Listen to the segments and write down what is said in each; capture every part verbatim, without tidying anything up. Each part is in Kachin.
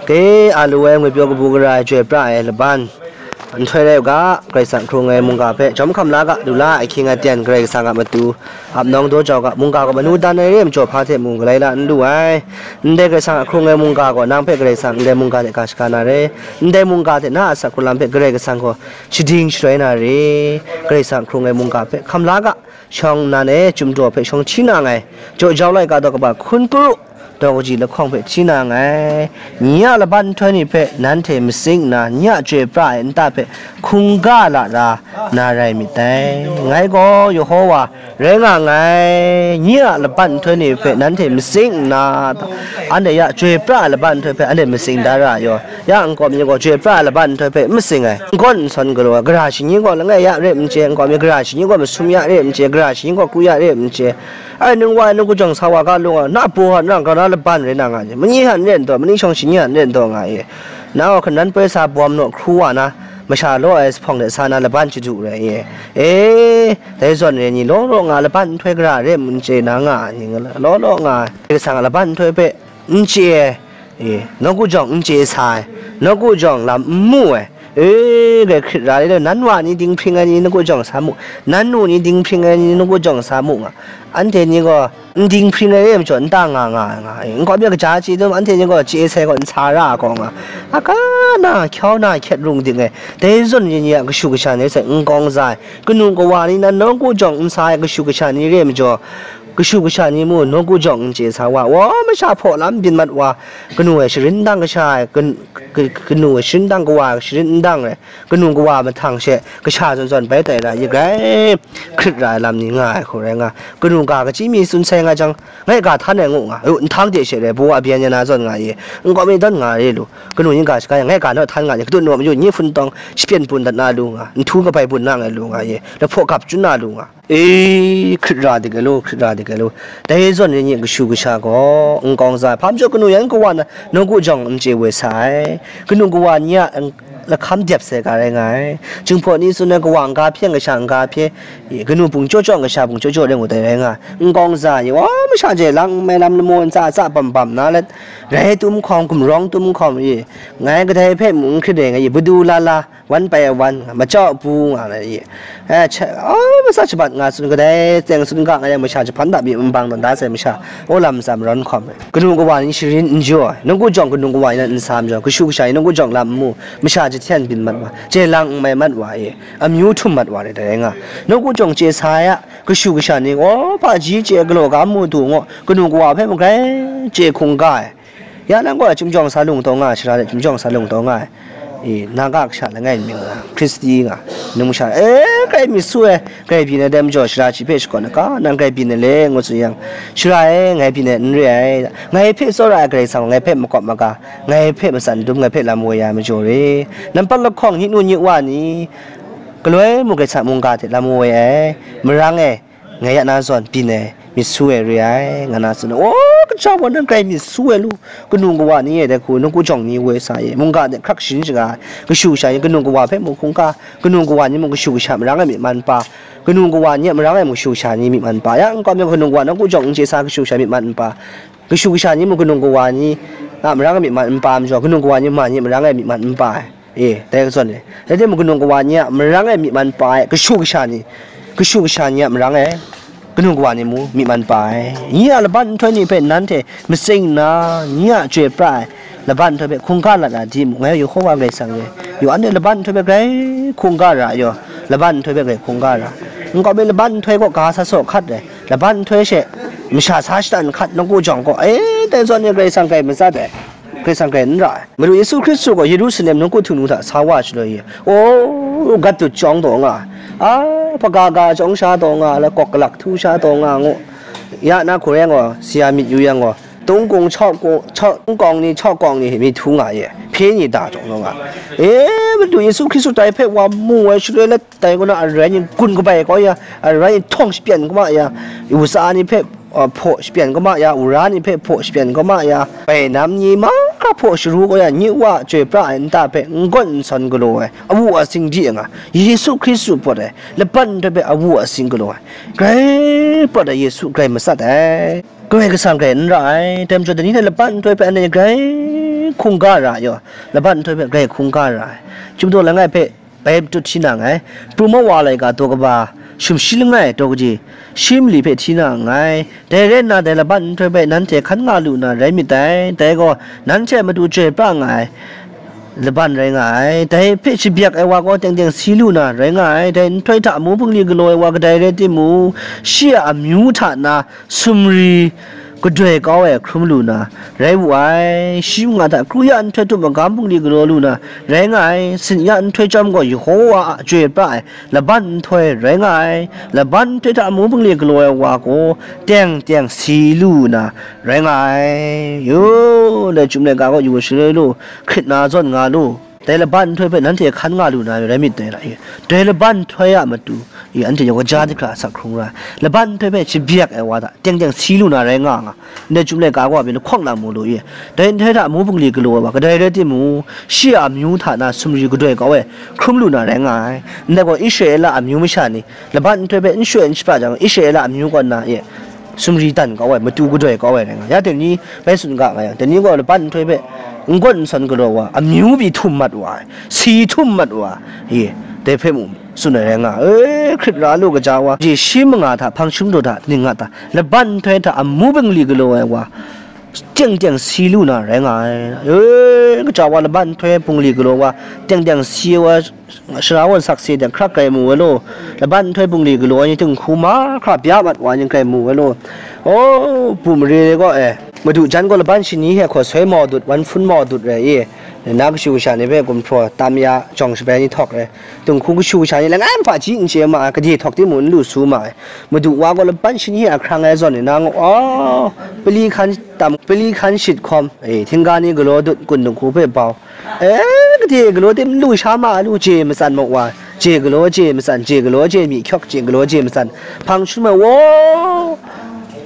Ke a lu ai ngwi pyaw kabu gara ai, chyoi pra ai laban nhtoi rai u ga, Karai Kasang hkrung ai mungga hpe jawm hkam la ga, lu la ai ahkying aten Karai Kasang a matu ap nawng daw jau ga, mungga gaw manu dan ai re ai majaw hpa hte mung galai la n lu ai. Ndai Karai Kasang a hkrung ai mungga gaw nang hpe Karai Kasang ndai mungga hte ga shaga na re, ndai mungga hte na a asak hkrung lam hpe Karai Kasang gaw shading shaloi na re. Karai Kasang hkrung ai mungga hpe hkam la ga, shawng nnan e, chyum daw hpe shawng hti na nngai, jaw jau laika daw kaba hkun kru, daw kaji lahkawng hpe hti na nngai. Nye a laban nhtoi ni hpe nanhte matsing nna, nye a chyoi pra ai nta hpe hkungga la ra na rai myit dai. Ngai gaw Yehova rai nga nngai. Nye a laban nhtoi ni hpe nanhte matsing nna, anhte ya chyoi pra ai laban nhtoi hpe anhte matsing da ra ai yaw, ya nkawm ni gaw chyoi pra ai laban nhtoi hpe n matsing ai, n gawn n sawn galaw ai, gara shani gaw langai ya re n chye, nkawm ni gara shani gaw masum ya re n chye, gara shani gaw kru ya re n chye. Ai, nang wa ai, nang kujawng sa wa ga lung a, na baw hta nang grau na laban rai na nga ni, mani hta n ren taw, mani shawng shani hta n ren taw nga i. Na gaw hkanan poi sa bawm naw hkru wa na, masha law ai jahpawng de sa na laban chadu rai i. E, dai zawn re ni, law law nga laban nhtoi gara re n chye na nga ai ni, law law nga ai. Karai Kasang a laban nhtoi hpe n chye ai, e, nawku jawng n chye sa ai, nawku jawng lam n mu ai, e, grai hkrit ra ai, nan wa ni dinghpring ai ni nawku jawng sa mu, nan nu ni dinghpring ai ni nawku jawng sa mu nga, anhte ni gaw n dinghpring ai re ai majaw nta nga nga ai nga, e, nkawm ya kaja chye dum, anhte ni gaw chye sai gaw n sa ra ai gaw nga, a ka na, hkyau na hkyet rung ding ai, dai zawn ni ni a kashu kasha ni sai n kawng za ai, kanu kawa ni nan nawku jawng n sa ai kashu kasha ni re ai majaw, kashu kasha ni mu nawku jawng n chye sa wa, wa masha hpaw lam byin mat wa, kanu ai sharin dang kasha ai, kan-, ka-, kanu ai sharin dang kawa ai sharin n dang ai, kanu kawa mahtang she kasha zawn zawn bai tai ra i, grai hkrit ra ai lam ni nga ai hku rai nga, kanu ga kachyi mi tsun sai nga jang, ngai ga htan ai ngu nga, u, nhtang de she rai, baw a byen ya na zawn nga i, nkawm mi dawn nga re lu, kanu yin ga shaga yang, ngai ga naw htan nga ni, kadun naw mayu ni hpun tawng shapyen bun dat na lu nga, nhtu kabai bun na ngai lu nga i, lahpaw gap chyun na lu nga. E, hkrit ra dik ai law, hkrit ra dik ai law. Dai zawn ni nye kashu kasha gaw n kawng za ai. Hpa majaw kanu yan kawa na nawku jawng n chye woi sa ai. Kanu kawa ni a, n-, lahkam dep sai ga rai nga ai. Jinghpaw ni tsun ai kawa n-ga hpye, n-ga sha n-ga hpye, e, kanu bung chyaw chyaw, n-ga sha bung chyaw chyaw rai ngut ai rai nga ai. N kawng za ai, wa masha je lang n mai lam lamaw n tsa tsa bam bam na let, rai tum hkawm, gumrawng tum hkawm, e, ngai kadai hpe mung n hkrit ai nga i, badu la la, wan pai ai wan, machyau bu nga ai, e, cha, a, masa shabat nga tsun, kadai teng tsun ga nga yang masha jahpan da myit n bang, dan da sai masha, o lam ntsa marawn hkawm ai. Kanu kawa ni sharin n jaw ai, nawku jawng kanu kawa ni nan n sa majaw, kashu kasha ni nawku jawng lam n mu, masha jahten byin mat wa, je lang n mai mat wa, e, amyu htum mat wa rai dai nga, nawku jawng chye sa ai a, kashu kasha ni gaw hpaji chye galaw ga mu du ngaw, kanu kawa hpe magrai chye hkungga ai. Ya nang gaw chyum jawng sa lung taw nga ai, sara de chyum jawng sa lung taw nga ai. E, na ga kasha langai n mying nga, Hkristi nga, num sha, e, grai myit su ai, grai byin ai dai majaw, sara shi hpe shakawn ai ga, nang grai byin ai le, ngu tsun yang, sara e, ngai byin ai n re ai, ngai hpe tsawra ai Karai Kasang, ngai hpe makawp maga, ngai hpe matsan dum, ngai hpe lam woi ai majaw re, nampat lahkawng, nye nu nye wa ni, galoi mung Karai Kasang mungga hte lam woi ai, marang e, ngai ya na zawn byin ai, myit su ai re ai, nga na tsun ai. O, kaja wa nang grai myit su ai lu, kanu kawa ni e dai hku, nawku jawng ni woi sa e, mungga de hkrak sharin shaga ai, kashu kasha ni kanu kawa hpe mung hkungga, kanu kawa ni mung kashu kasha marang e myi man pa, kanu kawa ni a marang e mung kashu kasha ni myi man pa, ya nkawm yang kanu kawa nawku jawng n chye sa kashu kasha myi man n pa, kashu kasha ni mung kanu kawa ni a marang e myi man n pa majaw, kanu kawa ni ma ni a marang e myi man n pa ai. E, dai zawn e, dai hte mung kanu kawa ni a marang e myi man pa ai, kashu kasha ni, kashu kasha ni a marang e kanu kawa ni mung myi man pa ai. Nye a laban nhtoi ni hpe nanhte matsing nna, nye a chyoi pra ai laban nhtoi hpe hkungga lat na di mu, ngai Yehova Karai Kasang re. Yawhan e laban nhtoi hpe grai hkungga ra ai yaw, laban nhtoi hpe grai hkungga ra. Nkau mi laban nhtoi kaw ga sa saw hkat ai, laban nhtoi she masha sa shada nhkat nawku jawng kaw, e, dai zawn e Karai Kasang grai matsat ai. Karai Kasang grai n ra ai. Madu Yesu Hkristu gaw Yerusalem nawku htingnu hta sa wa shaloi, o, gat dut chyawng taw nga, a, hpaga ga chyawng sha taw nga, la kawk galak htu sha taw nga ngu, ya na hku rai gaw, saya myit yu yang gaw, tungkung chawk kung, chawk, tungkawng ni, chawk kawng ni myit htu nga ye, hpye ni da chyawng taw nga. E, Madu Yesu Hkristu dai hpe wa mu ai shaloi let, dai kaw na arai ni gun kabai kau ya, arai ni htawng shapyan kama ya, usa ni hpe, a, hpaw shapyan kama ya, wura ni hpe hpaw shapyan kama ya, bainam ni mahkra hpaw sharu kau ya, nye Wa chyoi pra ai nta hpe n gawn n sawn galaw ai, awu asing di nga, Yesu Hkristu pawt ai, laban nhtoi hpe awu asing galaw ai, grai pawt ai Yesu grai matsat ai. Karai Kasang grai n ra ai, dai majaw, dai ni hte laban nhtoi hpe anhte grai hkungga ra ai, laban nhtoi hpe grai hkungga ra ai. Chyum daw langai hpe bai matut hti na nngai, prum a wa laika daw kaba, shum shi langai daw kaji, shi mali hpe hti na nngai. Dai rai nna, dai laban nhtoi hpe nanhte hkan nga lu na rai myit dai. Dai gaw, nanhte a matu chyoi pra nga ai laban rai nga ai. Dai hpe shabyak ai wa gaw teng teng si lu na rai nga ai. Dai nhtoi hta amu bungli galaw ai wa kadai rai timung, shi a amyu hta na sumri gadoi kau ai hkrum lu na rai wu ai. Shi manga hta kru ya nhtoi tup magam bungli galaw lu na rai nga ai. Sin ya nhtoi chyawm gaw Yehova a chyoi pra ai laban nhtoi rai nga ai. Laban nhtoi hta amu bungli galaw ai wa gaw teng teng si lu na rai nga ai. Yu, dai Chyum laika gaw yu shaloi lu, hkrit na zawn nga lu. Dai laban nhtoi hpe nanhte hkan nga lu na rai myit dai ra i? Dai laban nhtoi a matu i, anhte yawng kaja hte hkra asak hkrung ra ai. Laban nhtoi hpe shabyak ai wa hta teng teng si lu na rai nga nga. Ndai Chyum laika gaw pyi lahkawng na mu lu i? Dai nhtoi hta amu bungli galaw ai wa kadai rai timung, shi a amyu hta na sumri gadoi kau ai hkrum lu na rai nga ai. Ndai gaw Israela amyu masha ni laban nhtoi hpe n shoi n shapra jang, Israela amyu kaw nna e sumri dan kau ai, matu gadoi kau ai rai nga. Ya dai ni bai tsun ga nga yang, dai ni gaw laban nhtoi hpe n gawn n sawn galaw wa, amyu pyi htum mat wa ai, si htum mat wa ai, dai hpe mung tsun ai rai nga. E, hkrit ra lu kaja wa, je shi manga hta hpang shum daw hta ning nga ta, laban nhtoi hta amu bungli galaw ai wa, teng teng si lu na rai nga ai. E, kaja wa laban nhtoi bungli galaw wa, teng teng si ai wa, Sara wan sakse de hkrak grai mu ai law, laban nhtoi bungli galaw ai ni dinghku mahkra bya mat wa ni grai mu ai law. O, bu mare re gaw e, madu jan gaw laban shani hte hkaw soi mau dut, wan hpun mau dut rai i, na kashu kasha ni hpe gumhpraw tam ya, jawng shabai ni htawk rai, dinghku kashu kasha ni langai npa ji n chye ma ai, gade htawk timung n lu su ma ai. Madu wa gaw laban shani a hkrang ai zawn ni na, o, pali hkan tam, pali hkan shit hkawm, e, htingga ni galaw dut, kun dinghku hpe bau, E, gade galaw tim lu sha ma lu, je matsan maw wa, je galaw je matsan, je galaw je myi hkyawk, je galaw je matsan, hpang shum ai, wo,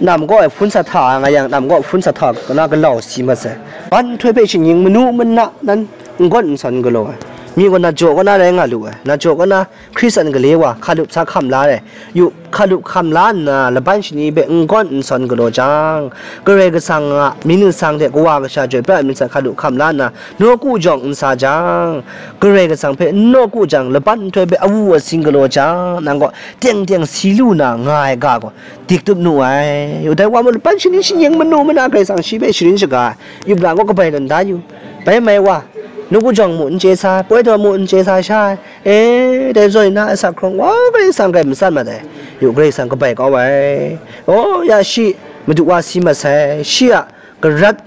nam gaw e hpun sa hta ai nga yang, nam gaw hpun sa hta, kana galau si mat sai. Ban nhtoi hpe shingnying manu mana nan n gawn n sawn galaw ai. Mi gaw na jaw kana rai nga lu ai, na jaw kana Hkristan gale wa, hkalup sa hkam la ai. Yu, hkalup hkam la nna, laban shani hpe n gawn n sawn galaw jang, Karai Kasang a myit nsang hte Kawa Kasha chyoi pra ai myit nsang hkalup hkam la nna, nawku jawng n sa jang, Karai Kasang hpe n nawku jang, laban nhtoi hpe awu asing galaw jang, nang gaw teng teng si lu na nga ai ga gaw, dik tup nu ai. Yu, dai wa mung laban shani shingnying manu mana Karai Kasang shi hpe sharin shaga ai. Yup ra gaw kabai tawn da yu. Bai mai wa, nawku jawng mu n chye sa, poi taw mu n chye sa sha ai. E, dai zawn na asak hkrung wa, Karai Kasang grai matsat mat ai. Yu, Karai Kasang kabai kau ai. O, ya shi, Madu wa si mat sai, shi a garat,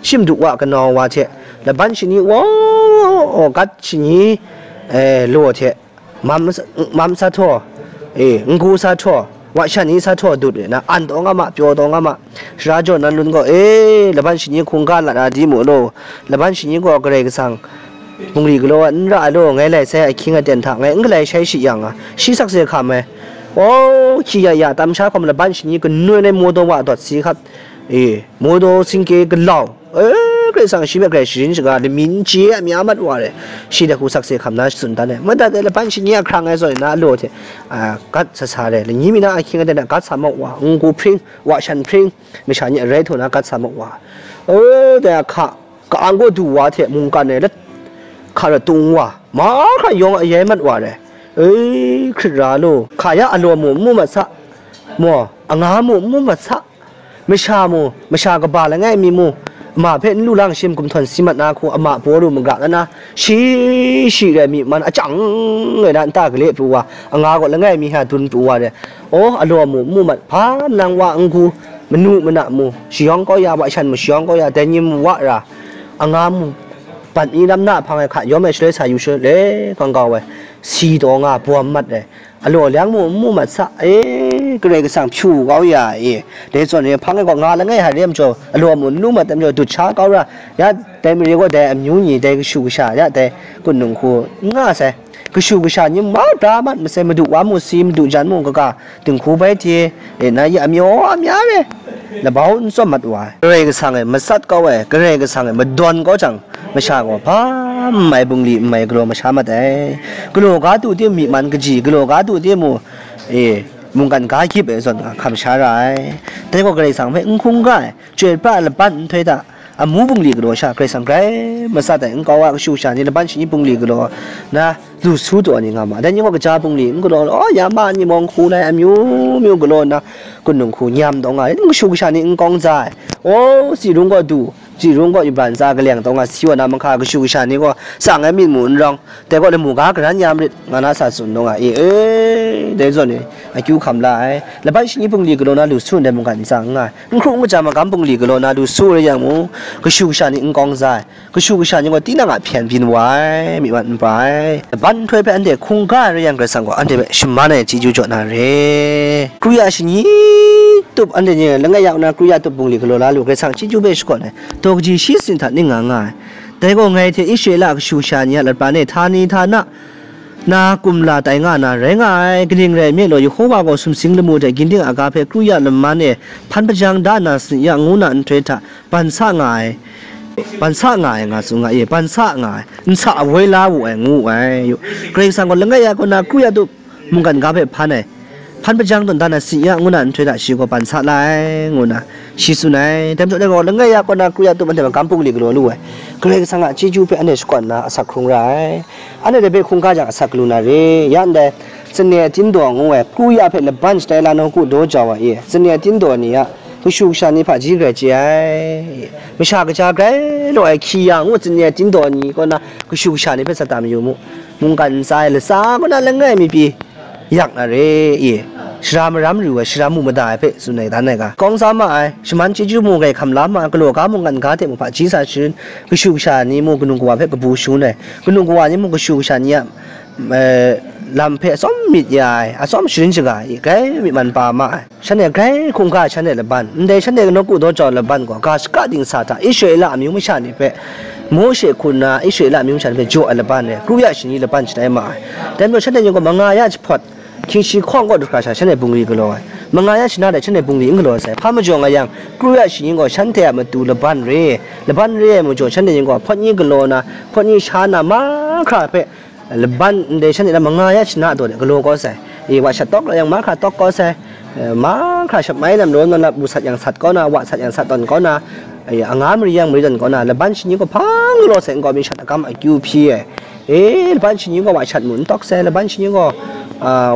shi Madu wa kanau wa hte, laban shani wa, o, gat shani, e, law hte, mam, mam sa htaw, e, n-gu sa htaw, wa shan ni sa htaw dut re na, an taw nga ma, pyaw taw nga ma, Sara jaw nan lun gaw, e, laban shani hkungga lat a di mu law, laban shani gaw Karai Kasang bungli galaw ai n ra ai law, ngai lai sai ahkying aten hta ngai n galai shai shi yang a, shi sakse hkam ai. O, hkyi ya ya tam sha hkawm laban shani kanoi nai maw daw wa dawt si hkat, e, maw daw singke galau, e, Karai Kasang shi hpe grai sharin shaga, lami n chye a mya mat wa re, shi dai hku sakse hkam na tsun dan ai. Madat ai laban shani a hkrang ai zawn na law hte, a, gat sa sa re, lani mi na ahkying aten hta gat sa maw wa, n-gu hpring, wa shan hpring, masha ni arai htaw na gat sa mat wa. O, dai a hka, ka-ang gaw du wa hte mungkan e let hka rat tung wa, mahkra yawng a yai mat wa re. E, hkrit ra lu, hka ya alaw mu n mu mat sa, maw, anga mu n mu mat sa, masha mu, masha kaba langai mi mu, ma hpe n lu lang shi gumhtawn si mat na hku, ama paw lu maga na na, shi shi rai mi man achang e na nta gale pru wa, anga gaw langai mi hta dun pru wa re. O, alaw mu n mu mat, hpa nang wa n-gu, manu mana mu, shayawng kau ya, wa shan mu shayawng kau ya, dai ni mu wa ra, anga mu, bat ni lam na hpang ai hka yawm ai shaloi sa yu shaloi le, hkang kau ai, si taw nga, bawm mat ai, alaw lyang mu n mu mat sa, e, Karai Kasang hpyu kau ya, e, dai zawn e hpang ai gaw nga langai hta re majaw, alaw mu n lu mat ai majaw, dut sha kau ra, ya, dai mare gaw dai amyu ni, dai kashu kasha, ya, dai kun dinghku n nga sai. Kashu kasha ni mahkra mat masai, madu wa mu si, madu jan mu kaga, dinghku bai hte, e, na ya amyu amya re, labau n tsawm mat wa ai. Karai Kasang e matsat kau ai, Karai Kasang e madawn kau jang, masha gaw hpa n mai bungli n mai galaw masha mat ai. Galaw ga du tim myi man kaji, galaw ga du tim mu, e, mungkan ga gyip ai zawn hkam sha ra ai. Dai gaw Karai Kasang hpe n hkungga ai, chyoi pra ai laban nhtoi hta, amu bungli galaw sha Karai Kasang grai matsat ai nkau a kashu kasha ni, laban shani bungli galaw na lu su taw ni nga ma. Dai ni gaw kaja bungli n galaw, oh, ya ma ni mawng hku lai, amyu myu galaw na, kunung hku nyam taw nga ai, kashu kasha ni n kawng za ai. Oh, si rung gaw du, si rung gaw yu bran za, kaleng taw nga, si wa na mahka kashu kasha ni gaw tsang ai myit mu n rawng, dai gaw lamu ga karan ya marit, nga na sa tsun taw nga i, e, dai zawn ni akyu hkam la ai. Laban shani bungli galaw na lu su ndai mungkan ntsa n nga ai. N hkru n kaja magam bungli galaw na lu su rai yang mung, kashu kasha ni n kawng za ai. Kashu kasha ni gaw tinang a hpyen byin wa ai, myi man n pa ai. Laban nhtoi hpe anhte hkungga ai rai yang, Karai Kasang gaw anhte hpe shaman ai chyeju jaw na re. Kru ya shani tup anhte ni langai ya na kru ya tup bungli galaw la lu, Karai Kasang chyeju hpe shakawn ai. Taw kaji shi sin hta ning nga nga ai. Dai gaw ngai hte Israela kashu kasha ni a laban e htani htana na kumla tai nga na rai nga ai. Kaning rai nme law, Yehova gaw sumsing lamu hte ginding aga hpe kru ya laman e hpan hpajang da na sin ya ngu na nhtoi hta ban sa nga ai, ban sa nga ai nga tsun nga e, ban sa nga ai, n sa a woi la wu ai, ngu ai. Yu, Karai Kasang gaw langai ya kaw na kru ya tup mungkan ga hpe hpan ai, hpan hpajang tawn dan ai sin ya ngu na nhtoi hta shi gaw ban sa la ai, ngu na shi tsun ai. Dai majaw dai gaw langai ya kaw na kru ya tup anhte magam bungli galaw lu ai. Karai Kasang a chyeju hpe anhte shakawn na asak hkrung ra ai. Anhte dai hpe hkungga jang asak lu na re, ya ndai, Chane Tindaw ngu ai, kru ya hpe laban shatai la nawku daw jau ai e, Chane Tindaw ni a kashu kasha ni hpaji grai chye ai. Masha kaja grai law ai hki ya ngu Chane Tindaw ni kaw na kashu kasha ni hpe sa tam yu mu. Mungkan ntsa e latsa kaw na langai mi pyi yak na re i, shara maram ru ai, shara mu mada ai hpe tsun ai dan ai ga, kawng sa ma ai, shaman chyeju mu gai hkam la ma ai, galaw ga mungkan ga hte mu hpaji sa sharin, kashu kasha ni mu kanu kawa hpe kabu shangun ai, kanu kawa ni mu kashu kasha ni a, eh, lam hpe atsawm myit ya ai, atsawm sharin shaga ai, grai myit man pa ma ai. Shanhte grai hkungga ai shanhte laban, ndai shanhte nawku daw jau ai laban gaw, ga shaka dingsa hta Israela amyu masha ni hpe, Mawshe hku nna Israela amyu masha ni hpe jaw ai laban e, kru ya shani laban shatai ma ai. Dai majaw shanhte ni gaw manga ya jahpawt, hkying shi hkawng kaw du hkra sha shanhte bungli galaw ai. Manga ya shana de shanhte bungli n galaw sai. Hpa majaw nga yang, kru ya shani gaw shanhte a matu laban re, laban re ai majaw shanhte ni gaw hpawt ni galaw na, hpawt ni sha na mahkra hpe, laban ndai shanhte na manga ya shana daw de galaw kau sai. E, wa shat tawk la yang mahkra tawk kau sai. E, mahkra shat mai lam law na lap, bu sat yang sat kau na, wa sat yang sat tawn kau na, e, anga mari yang mari tawn kau na, laban shani gaw hpang galaw sai nkau mi shat agam akyu hpyi ai. E, laban shani gaw wa shat mu n tawk sai, laban shani gaw, a,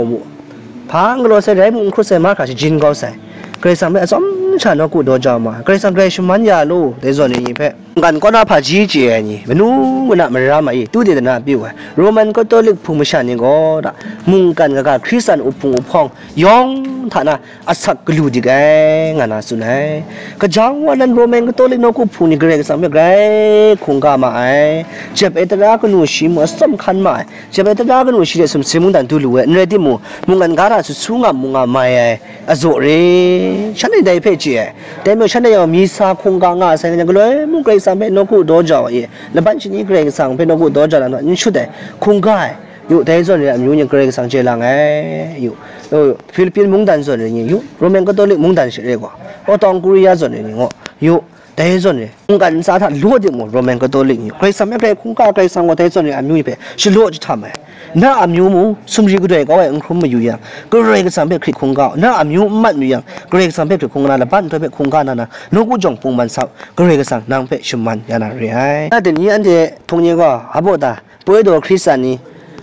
hpang galaw sai, rai mu n hkrut sai, mahkra shajin kau sai. Karai Kasang hpe atsawm sha nawku daw jau ma, Karai Kasang grai shaman ya lu, dai zawn ni hpe. Mungkan kaw na hpaji chye ai ni, manu mana mara ma i, tu de dana pyi wa ai, Roman Katolik hpung masha ni gaw, da, mungkan kaga Hkristan uhpung uhpawng yawng hta na asak galu dik ai, nga na tsun ai. Kaja wa nan Roman Katolik nawku hpung ni Karai Kasang hpe grai hkungga ma ai, jep ai tara kanu shi mu atsawm hkan ma ai, jep ai tara kanu shi hte sumsing mungdan du lu ai, n rai timung, mungkan ga hta su su nga mu nga mai ai, azaw re, shanhte dai hpe chye ai. Dai majaw shanhte yawng misa hkungga nga sai nga jang, galoi mung Karai Kasang hpe nawku daw jau ai, laban shani Karai Kasang hpe nawku daw jau na naw n shut ai, hkungga ai. Yu, dai zawn re ai amyu ni Karai Kasang chye lang ai. Yu, yu, Philippine mungdan zawn re ni, yu, Roman Katolik mungdan she re gaw, Otong Korea zawn re ni ngaw, yu, dai zawn re, mungkan ntsa hta law dik mu, Roman Katolik ni, Karai Kasang hpe grai hkungga, Karai Kasang gaw dai zawn re ai amyu ni hpe shalaw jahtam ai. Na amyu mu, sumri kadoi kau ai n hkrum mayu yang, Karai Kasang hpe hkrit hkungga u, na amyu n mat mayu yang, Karai Kasang hpe hkrit hkungga na, laban nhtoi hpe hkungga na na, nawku jawng pungman sa u, Karai Kasang nang hpe shaman ya na re ai. Na dai ni anhte hpung ni gaw, a baw ta, poi daw Hkristan ni,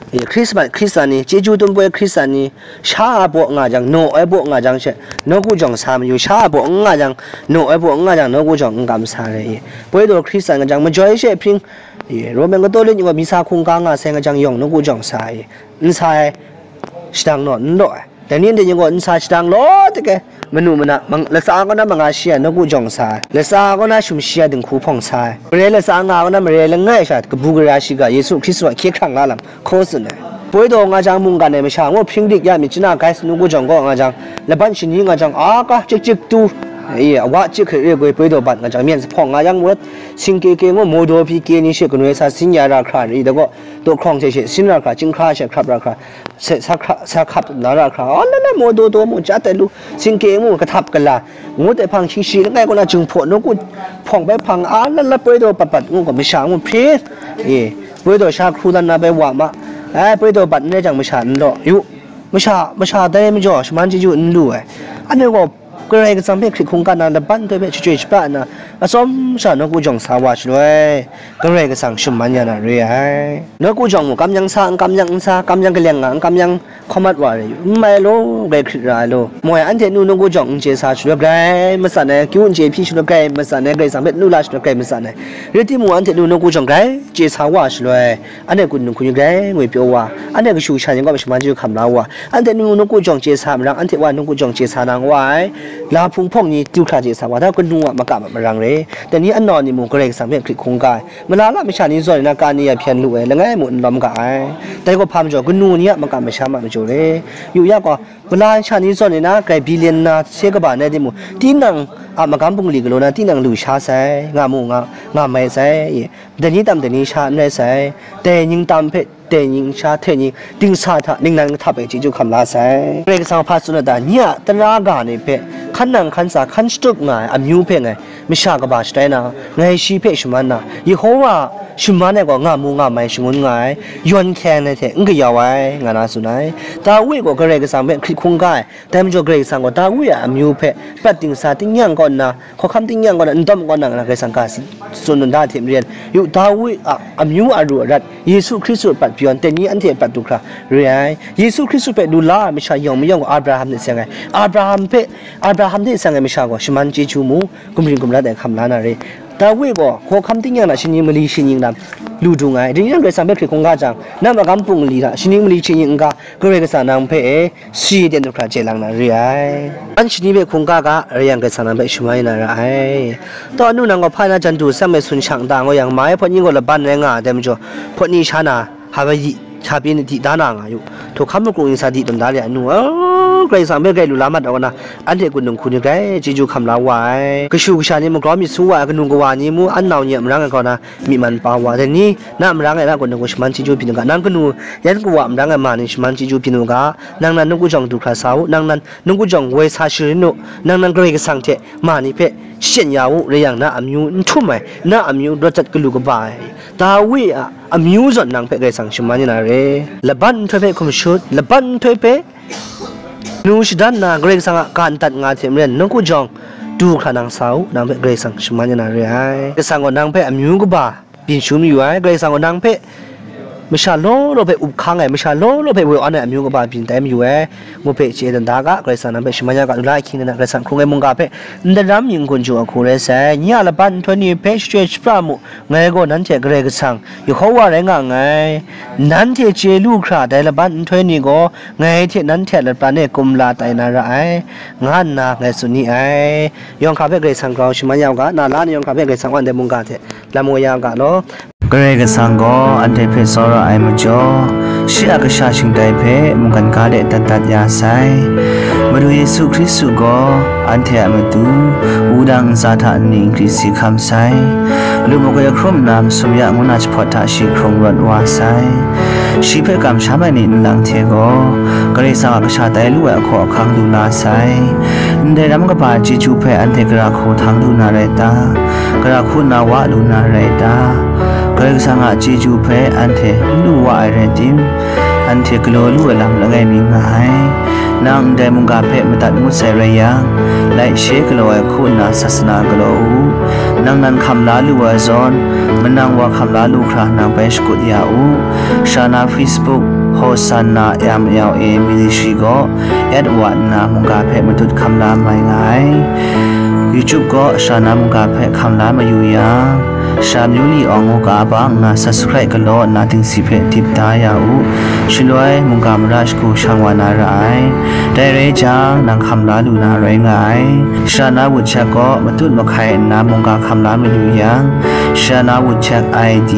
e, Hkrismas Hkristan ni, chyeju tum poi Hkristan ni, sha a baw nga jang, naw ai baw nga jang she, nawku jawng sa mayu, sha a baw n nga jang, naw ai baw n nga jang, nawku jawng n kam sa re i. Poi daw Hkristan nga jang, majoi she hpring, e, Roman Katolik ni gaw misa hkungga nga sai nga jang yawng nawku jawng sa i, n sa ai, shadang naw n law ai. Dai ni ndai ni gaw n sa shadang law tik ai, manu mana, mang, latsa kaw na manga shi ai nawku jawng sa ai, latsa kaw na shum shi ai dinghku hpawng sa ai, mare latsa nga kaw na mare langai sha kabu gara shiga Yesu Hkristu a hkye hkrang la lam hkaw tsun ai. Poi daw nga jang mungkan ai masha ngu hpring dik ya myit chana gai sa nawku jawng kaw nga jang, laban shani nga jang, a ka chik chik tu, e, awa chik hkrit re goi poi daw bat nga jang, myen sa hpawng nga yang mut, singke ke ngu, modaw pyi ke ni she kanoi sa sin ya ra hkra ri, da gaw, daw hkrawng hte she sin ra hkra, chyinghkra she hkrap ra hkra, se, sa hkra, sa hkap na ra hkra, a la la, modaw daw mu, chyat ai lu, singke mu, kahtap kala, ngut ai hpang shi shi langai kaw na, jinghpaw nawku hpawng bai hpang, a la la, poi daw pat pat ngu gaw, masha ngu hpre, e, poi daw sha hkru dan na bai wa ma, ai, poi daw bat n rai jang, masha n law, yu, masha, masha dai majaw, shaman chyeju n lu ai, anhte gaw, Karai Kasang hpe hkrit hkungga na laban nhtoi hpe shachyoi shapra nna, atsawm sha nawku jawng sa wa shaloi, Karai Kasang shaman ya na re ai. Nawku jawng mung kamyang sa, n kamyang n sa, kamyang kaleng nga, n kamyang hkawm mat wa re yu, n mai law, grai hkrit ra ai law. Moi anhte nu nawku jawng n chye sa shaloi, grai matsan ai, kyu n chye hpyi shaloi, grai matsan ai, Karai Kasang hpe nu la shaloi, grai matsan ai. Rai timung, anhte nu nawku jawng grai chye sa wa shaloi, anhte hku ningku ni grai ngwi pyaw wa, anhte kashu kasha ni kaw shaman chyeju hkam la wa, anhte nu nawku jawng chye sa marang, anhte wa nawku jawng chye sa na wa ai, la hpung hpawng ni du hkra chye sa wa, da kanu a makam a marang re, dai ni anau ni mung Karai Kasang hpe hkrit hkungga ai, malala masha ni zawn nna ka ni a hpyen lu ai, langai mung n lawm ga ai, dai gaw hpa majaw kanu ni a makam masha ma majaw re, yu ya gaw, malai sha ni zawn nna, grai billion na se kaba nai timung, tinang a magam bungli galaw na tinang lu sha sai, nga mu nga, nga mai sai, dai ni tam dai ni sha n rai sai, dai ning tam hpe dai ning sha hte ni dingsa hta ningnan kahtap ai chyeju hkam la sai. Karai Kasang hpa tsun na ta, nye a tara ga ni hpe hkan nang hkan tsa hkan shatup nga ai amyu hpe ngai masha kaba shatai na, ngai shi hpe shaman na, Yehova shaman ai gaw nga mu nga mai shangun nga ai, yawn hkyen ai hte n kayau ai, nga na tsun ai. Dawi gaw Karai Kasang hpe hkrit hkungga ai, dai majaw Karai Kasang gaw Dawi a amyu hpe prat dingsa tingnyang kaw nna, hkawhkam tingnyang kaw nna, n dawm kaw nna, Karai Kasang ga tsun nda hte maren, yu, Dawi a amyu aru arat, Yesu Hkristu a prat pyawn, dai ni anhte a prat du hkra re ai. Yesu Hkristu hpe lu la ai masha yawng mayawng gaw Abraham hte seng ai. Abraham hpe, Abraham hte seng ai masha gaw shaman chyeju mu, gumring gumrat ai hkam la na re. Dawi gaw hkawhkam tingnyang hta shaning mali shaning lam lu dung ai. Dai ni nang Karai Kasang hpe hkrit hkungga jang, na magam bungli hta shaning mali shaning n ga, Karai Kasang nang hpe e, si ten du hkra chye lang na re ai. An shani hpe hkungga ga, rai yang Karai Kasang nang hpe shaman na ra ai. Taw anu nang gaw hpa na jan du sam ai sun shang da ngo yang, mai hpawt ni gaw laban rai nga ai dai majaw, hpawt ni sha na, hpa bai di, hpa pyi di da na nga yu. Htaw hkam makru ning sa di tawn da re ai nu, a, Karai Kasang hpe grai lu la mat ai kaw na, anhte hku ningku ni grai chyeju hkam la wa ai. Kashu kasha ni magrau myit su wa ai, kanu kawa ni mu, an nau ni a marang ai kaw na, myi man pa wa ai. Dai ni, na a marang e na gaw nang gaw shaman chyeju byin u ga, nang kanu yan kawa a marang e ma ni shaman chyeju byin u ga, nang nan nawku jawng du hkra sa u, nang nan nawku jawng woi sa sharin u, nang nan Karai Kasang hte ma ni hpe shachyen ya u, rai yang na amyu n htum ai, na amyu rawt jat galu kaba ai, Dawi a amyu zawn nang hpe Karai Kasang shaman ya na re. Laban nhtoi hpe hkum shut, laban nhtoi hpe nu shadan nna Karai Kasang a ga ndat nga hte maren, nawku jawng du hkra nang sa u, nang hpe Karai Kasang shaman ya na re ai. Karai Kasang gaw nang hpe amyu kaba byin shu mayu ai, Karai Kasang gaw nang hpe masha law law hpe up hkang ai, masha law law hpe woi awn ai amyu kaba byin tai mayu ai, ngu hpe chye dan da ga, Karai Kasang nang hpe shaman ya ga, lu la ahkying de na Karai Kasang hkrung ai mungga hpe ndai ram yin n-gun chyu ai hku rai sai. Nye a laban nhtoi ni hpe shachyoi shapra mu, ngai gaw nanhte Karai Kasang, Yehova rai nga nngai. Nanhte chye lu hkra dai laban nhtoi ni gaw ngai hte nanhte a lapran e kumla tai na ra ai, nga nna ngai tsun ni ai. Yawng hkra hpe Karai Kasang grau shaman ya u ga, na la ni yawng hkra hpe Karai Kasang wan ai mungga hte lam woi ya u ga law. Karai Kasang gaw anhte hpe tsawra ai majaw, shi a kasha shingtai hpe mungkan ga de dat dat ya sai. Madu Yesu Hkristu gaw anhte a matu, wudang ntsa hta nni nkri si hkam sai. Lu makoi ahkrum nna masum ya ngu na jahpawt hta shi hkrung rawt wa sai. Shi hpe kamsham ai ni nlang hte gaw, Karai Kasang a kasha tai lu ai ahkaw ahkang lu la sai. Ndai ram kaba chyeju hpe anhte gara hku htang lu na rai ta? Gara hku na wa lu na rai ta? Karai Kasang a chyeju hpe anhte n lu wa ai rai tim, anhte galaw lu ai lam langai mi nga ai. Nang ndai mungga hpe madat ngut sai rai yang, laishe galaw ai hku nna sasana galaw u. Nang nan hkam la lu ai zawn, manang wa hkam la lu hkra nang bai shakut ya u. Sha na Facebook, Hosanna M L A Ministry gaw, at wa nna mungga hpe matut hkam la mai nga ai. YouTube gaw sha na mungga hpe hkam la mayu yang, sha myu li awng u ga bang nna subscribe galaw nna dingsi hpe dip da ya u. Shaloi mungga mara shagu shang wa na ra ai. Dai rai jang, nang hkam la lu na rai nga ai. Sha na WeChat gaw matut mahkai nna mungga hkam la mayu yang, sha na WeChat I D,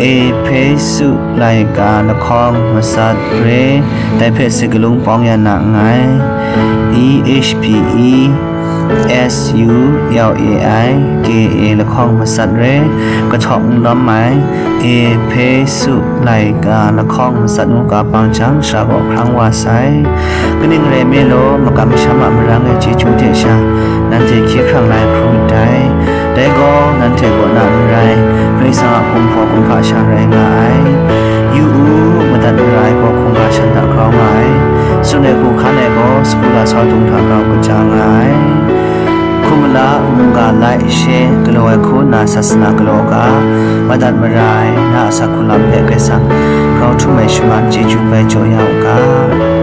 Ehpesu laika lahkawng matsat re, dai hpe sagalung pawng ya na nngai. E H P E S U L A I K A lahkawng matsat re, kahtawk n lawm ai, Ehpesu laika lahkawng matsat ngu ga bang jang, sha gaw hkrang wa sai. Kaning rai nme law, makam masham a marang e chyeju hte sha, nanhte hkye hkrang la ai hkrum ndai. Dai gaw, nanhte kaw na n rai, Karai Kasang a kumhpaw kumhpa sha rai nga ai. Yu u, madat mara ai gaw hkungga shan hta grau nga ai. Tsun ai hku hkan ai gaw, sagu lasau dung hta grau kaja nga ai. Hkum mala, mungga, lai, she, galaw ai hku nna sasana galaw ga, madat mara ai, na a asak hku lam hpe Karai Kasang grau htum ai shaman chyeju bai jaw ya u ga.